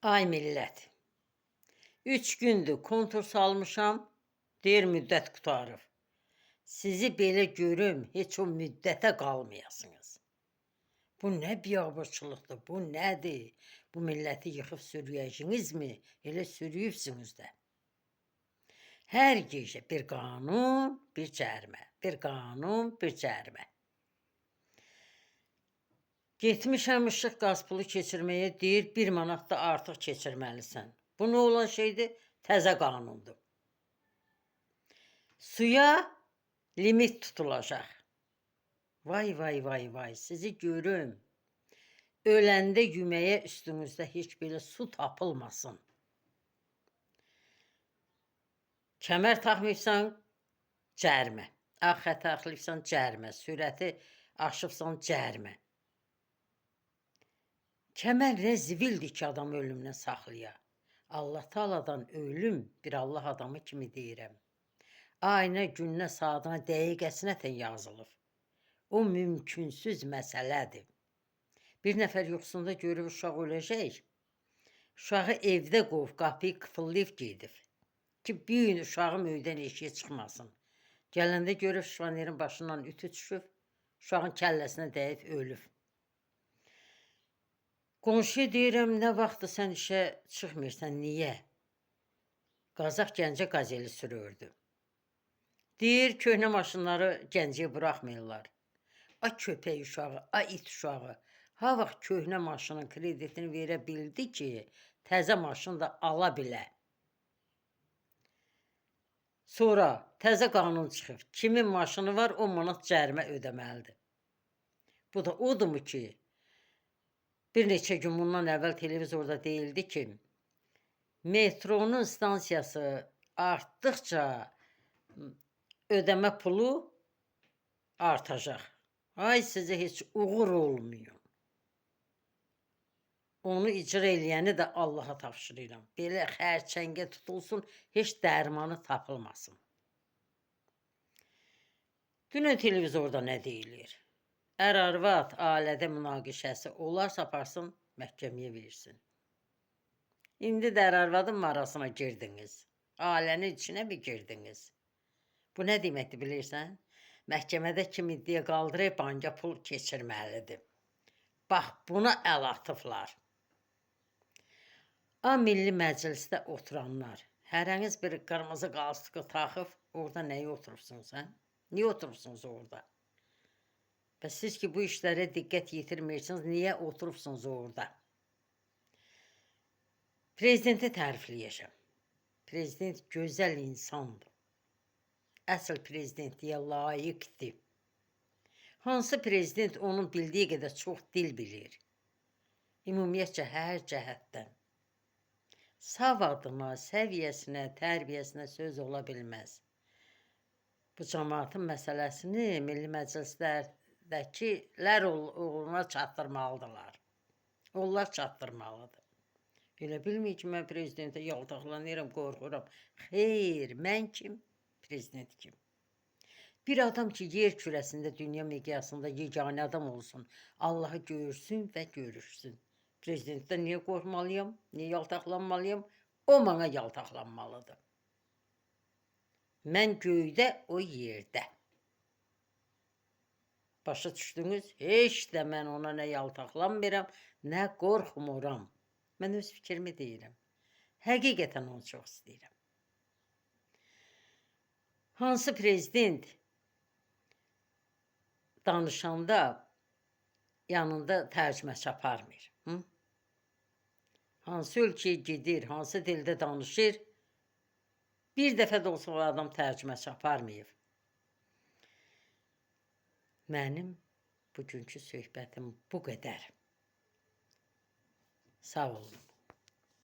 Ay millət. 3 gündür kontur salmışam, deyir müddət qurtarıb. Sizi belə görüm, heç o müddətə qalmayasınız. Bu nə biabırçılıqdır, bu nədir? Bu milləti yıxıb sürüyəcəyinizmi? Elə sürüyübsünüz də. Hər gecə bir qanun, bir cərimə, bir qanun, bir cərimə. Getmişəm işıq qaz pulu keçirməyə, deyir 1 manat da artıq keçirməlisən. Bu nə olan şeydir? Təzə qanundur. Suya limit tutulacaq. Vay vay vay vay, sizi görüm. Öləndə yuməyə üstünüzdə heç belə su tapılmasın. Kəmər taxmayıbsan, cərimə. Ağ xətt taxmayıbsan, cərimə. Sürəti aşıbsan, cərimə. Kəmər nə zibildir ki, adamı ölümdən saxlaya. Allah Taala'dan ölüm bir Allah adamı kimi deyirəm. Ayına, gününə, saatına, dəqiqəsinə tən yazılıb. O mümkünsüz məsələdir. Bir nəfər yuxusunda görüb uşaq öləcək. Uşağı evdə qov, qapıyı qıfıllayıb gedib. Ki, bir gün uşağım öydən eşiyə çıxmasın. Gələndə görüb şifanerin başından ütü düşüb, uşağın kəlləsinə dəyib ölüb. Qonşuya deyirəm, nə vaxtdır sən işə çıxmırsan, niyə? Qazax Gəncə qazeli sürürdü. Deyir, köhnə maşınları Gəncəyə buraxmırlar. A köpək uşağı, a it uşağı. Ha vaxt köhnə maşının kreditini verə bildi ki, təzə maşın da ala bilə. Sonra təzə qanun çıxıb. Kimin maşını var, 10 manat cərimə ödəməlidir. Bu da odurmu ki, bir neçə gün bundan əvvəl televizorda deyildi ki, metronun stansiyası artdıqca ödəmə pulu artacaq. Ay sizə heç uğur olmuyor. Onu icra eləyəni də Allaha tapşırıram. Belə xərçəngə tutulsun, heç dərmanı tapılmasın. Dünən televizorda nə deyilir? Ər-arvad ailədə münaqişəsi olarsa aparsın, məhkəməyə versin. İndi də ər-arvadın arasına girdiniz. Ailənin içinə mi girdiniz? Bu nə deməkdir bilirsən? Məhkəmədə kim iddia qaldırır, banka pul keçirməlidir. Bax, buna əl atıblar. A Milli Məclisdə oturanlar, hərəniz bir qırmızı qalstuku taxıb, orada nəyə oturubsunuz, hə? Niyə oturubsunuz orada? Bəs siz ki, bu işlərə diqqət yetirmirsiniz, niyə oturubsunuz orada? Prezidenti tərifləyəcəm. Prezident gözəl insandır. Əsl prezidentliyə layiqdir. Hansı prezident onun bildiyi qədər çox dil bilir? Ümumiyyətcə, hər cəhətdən. Savadına, səviyyəsinə, tərbiyəsinə söz ola bilməz. Bu cəmaatın məsələsini Milli Məclislərdəkilər uğruna çatdırmalıdırlar. Onlar çatdırmalıdır. Elə bilməyin ki, mən prezidentə yaltaqlanıram, qorxuram. Xeyr, mən kim? Prezident kim? Bir adam ki, yer kürəsində, dünya miqyasında yeganə adam olsun, Allahı görsün və görüşsün. Prezidentdən niyə qorxmalıyam? Niyə yaltaqlanmalıyam? O mənə yaltaqlanmalıdır. Mən göydə, o yerdə. Başa düşdünüz? Heç də mən ona nə yaltaqlanmıram, nə qorxmuram. Mən öz fikrimi deyirəm. Həqiqətən onu çox istəyirəm. Hansı prezident danışanda yanında tərcüməçi aparmır? Hı? Hansı ölkəyə gedir, hansı dildə danışır, bir dəfə də olsa o adam tərcüməçi aparmayıb. Mənim bugünkü söhbətim bu qədər. Sağ olun.